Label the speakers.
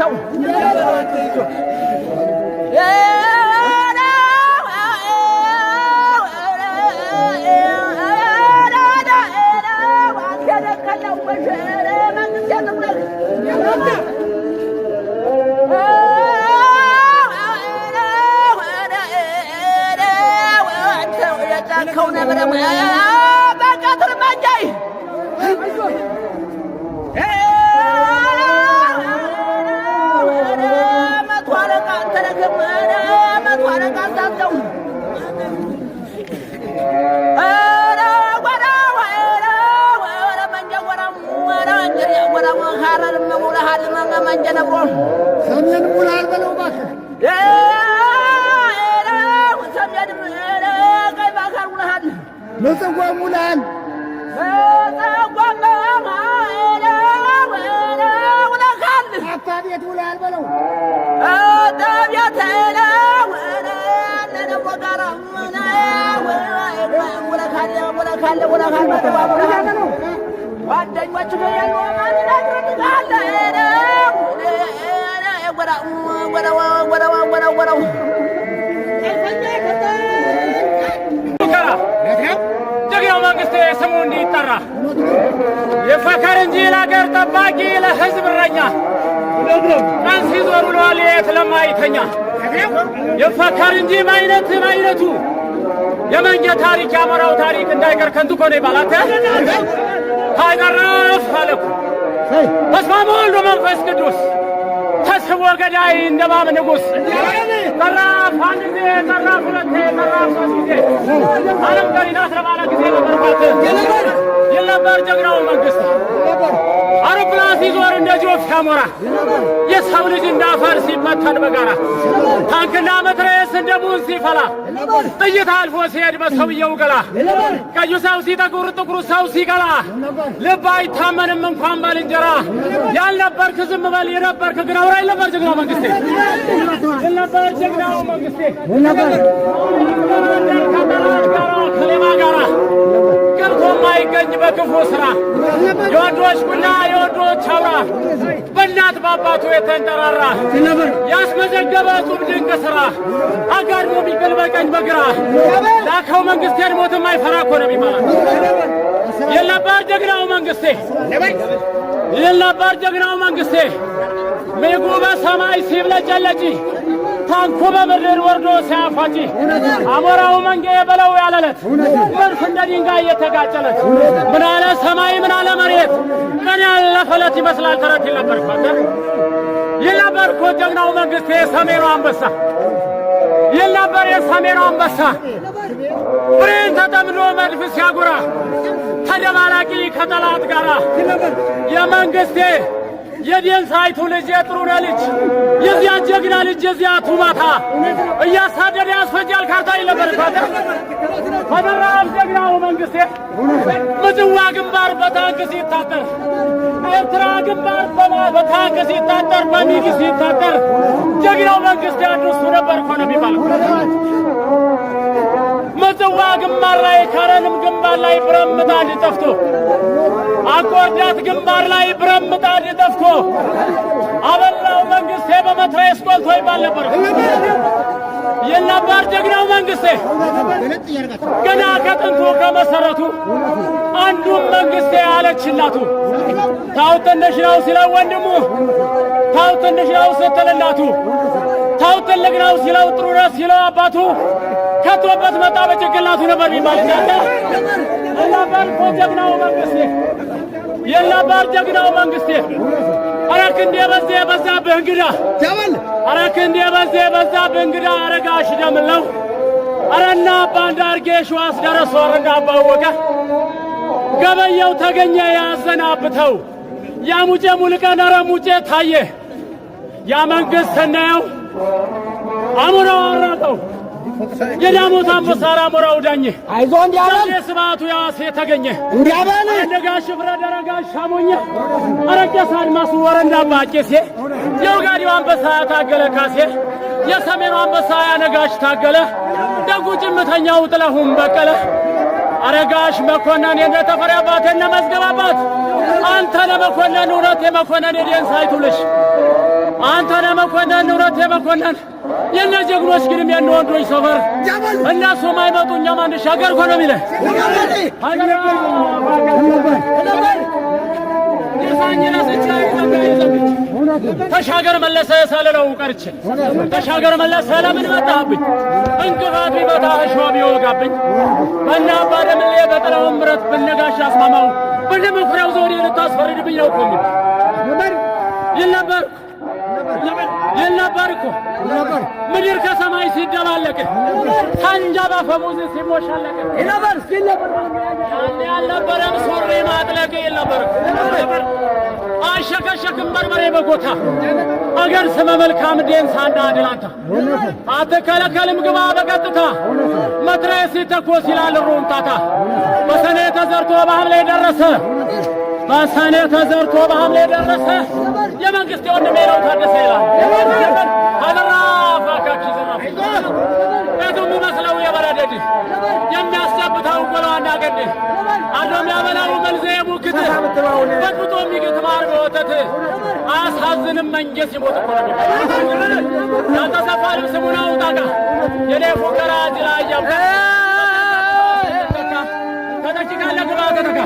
Speaker 1: ሰው
Speaker 2: ሰሜን ሙላል በለው እባክህ። ምጽዋ ሙላል አታ ቤት ውላል በለው።
Speaker 3: ጀግናው መንግስቴ ስሙ እንዲጠራ የፈከር እንጂ ለአገር ጠባቂ ለሕዝብ እረኛ ቀን ሲዞር ውሏል የት ለማይተኛ የፈከር እንጂ ማይነት ማይነቱ የመንጌ ታሪክ የአሞራው ታሪክ እንዳይቀር ከንቱ እኮ ነው ይባላል። ታይቀረፍ አለኩ በስመ አብ ወወልድ ወመንፈስ ቅዱስ ተስቦ ገዳይ እንደባብ ንጉሥ ጠራፍ አንድ ጊዜ ጠራፍ ሁለቴ ጠራፍ ሶስት ጊዜ ዓለም ቀሪ ናት ለባለ ጊዜ በመርካት ይል ነበር ጀግናው መንግስት። አውሮፕላን ሲዞር እንደ ጆፍ ሲያሞራ የሰው ልጅ እንዳፈር ሲመተን በጋራ ታንክና መትረየስ እንደ ቡን ሲፈላ ጥይት አልፎ ሲሄድ በሰውየው ገላ ቀዩ ሰው ሲጠቁር ጥቁሩ ሰው ሲቀላ ልብ አይታመንም እንኳን ባልንጀራ ያልነበርክ ዝም በል የነበርክ ግን አውራ ይል ነበር ጀግናው መንግስቴ ይል ነበር ጀግናው መንግስቴ ከጠላት ጋራ ከሌባ ጋራ ገብቶ የማይገኝ በክፉ ስራ የወንዶች ቡና የወንዶች አውራ በእናት በአባቱ የተንጠራራ ያስመዘገበ ጹብ ድንቅ ስራ አጋድሞ ቢቅል በቀኝ በግራ ላከው መንግስቴን ሞት የማይፈራ እኮ ነው የሚባለው። ይል ነበር ጀግናው መንግስቴ ይል ነበር ጀግናው መንግስቴ። ሚጉ በሰማይ ሲብለጨለጭ ታንኩ በምድር ወርዶ ሲያፏጭ አሞራው መንጌ በለው ያለለት መድፍ እንደ ድንጋይ የተጋጨለት ምን አለ ሰማይ ምን አለ መሬት ቀን ያለፈለት ይመስላል ተረት ይል ነበር እኮ ይል ነበር እኮ ጀግናው መንግስቴ የሰሜኑ አንበሳ ይል ነበር የሰሜኑ አንበሳ ብሬን ተጠምዶ መድፍ ሲያጎራ ተደባላቂ ከጠላት ጋራ የመንግስቴ የዴንሳይቱ ልጅ የጥሩነህ ልጅ የዚያ ጀግና ልጅ የዚያ ቱማታ እያሳደደ ያስፈጃል ካርታ ይል ነበር እኮ ተደራም ጀግናው መንግስቴ ምጽዋ ግንባር በታንክ ሲታጠር ኤርትራ ግንባር በታንክ ሲታጠር በሚግ ሲታጠር ጀግናው መንግስቴ አንዱ እሱ ነበር እኮ ነው የሚባለው። ምጽዋ ግንባር ላይ ከረንም ግንባር ላይ ብረት ምጣድ ጠፍቶ አቆርዳት ግንባር ላይ ብረት ምጣድ ጠፍቶ አበላው መንግስቴ በመትረየስ ቆልቶ ይባል ነበር። ይል ነበር ጀግናው መንግስቴ። ገና ከጥንቱ ከመሰረቱ አንዱም መንግስቴ አለች እናቱ። ታው ትንሽ ነው ሲለው ወንድሙ፣ ታው ትንሽ ነው ስትል እናቱ፣ ታው ትልቅ ነው ሲለው ጥሩ ነው ሲለው አባቱ ከቶበት መጣ በጭንቅላቱ ነበር የሚባል ይል ነበር እኮ ጀግናው መንግስቴ። ይል ነበር ጀግናው መንግስቴ። ኧረ ክንዴ በዚህ የበዛብህ እንግዳ፣ ኧረ ክንዴ በዚህ የበዛብህ እንግዳ፣ አረጋሽ ደምለው ኧረና አባ አንዳርጌ ሸዋስ ደረሶ ኧረና አባ አወቀ ገበየው ተገኘ ያዘናብተው ያ ሙጬ ሙልቀን ኧረ ሙጬ ታየ ያ መንግስት ስናየው አሞራው አራቀው የዳሞት አንበሳ አሞራው ዳኘ
Speaker 2: አይዞህ እንዲያበል
Speaker 3: ስብሐቱ ያሴ ተገኘ
Speaker 2: እንዲያበል
Speaker 3: ነጋሽ ፍረድ አረጋሽ አሞኘ ኧረ ቄስ አድማሱ ወረንዳ አባ ቄሴ የውጋዴው አንበሳ ታገለ ካሴ የሰሜኑ አንበሳ ያነጋሽ ታገለ ደጉ ጭምተኛው ጥላሁን በቀለ አረጋሽ መኮንን የነ ተፈሪ አባት የነ መዝገብ አባት አንተ ለመኮንን እውነት የመኮንን የዴንሳይቱ ልጅ አንተነህ መኮንን ንብረት የመኮንን የእነ ጀግኖች ግድም የእነ ወንዶች ሰፈር እነሱ ማይመጡ እኛም አንሻገር እኮ ነው የሚልህ። ተሻገር መለሰ ሳልለው ቀርቼ ተሻገር መለሰ ለምን መጣህብኝ? እንቅፋት ቢመታ እሾህ ቢወጋብኝ በእነ አባ ደምሌ በጥላሁን ብረት በነጋሽ አስማማው በነ መኩሪያው ዘውዴ ልታስፈርድብኝ ነው እኮ የሚል ይል ነበር ይል ነበር እኮ። ምድር ከሰማይ ሲደባለቅ ሳንጃ ባፈሙዝ ሲሞሻለቅ ያኔ አልነበረም ሱሪ ማጥለቅ ይል ነበር። አይሸከሸክም በርበሬ በጎታ አገር ስመ መልካም ዴንሳና አድላንታ አትከለከልም ግባ በቀጥታ መትረየስ ሲተኮስ ይላል ሩምታታ። በሰኔ ተዘርቶ በሐምሌ ደረሰ፣ በሰኔ ተዘርቶ በሐምሌ ደረሰ፣ የመንግስት የወንድሜ ነው ታደሰ ይላል። አዘራፍ አካኪ ዘራፍ ቤቱ የሚመስለው የበረደድ የሚያስጨብተው ጎላዋና ገድ አዶ የሚያበላው መልዜ ሙክት በጥብጦ የሚግት ማር በወተት አያሳዝንም መንጌ ሲሞት እኮ ነው የሚባለው። ያልተሰፋ ልብስ ሙናው ጣቃ የኔ ፉከራ እዚህ ላይ እያብቃ ተተኪ ካለ ግባ ተተካ።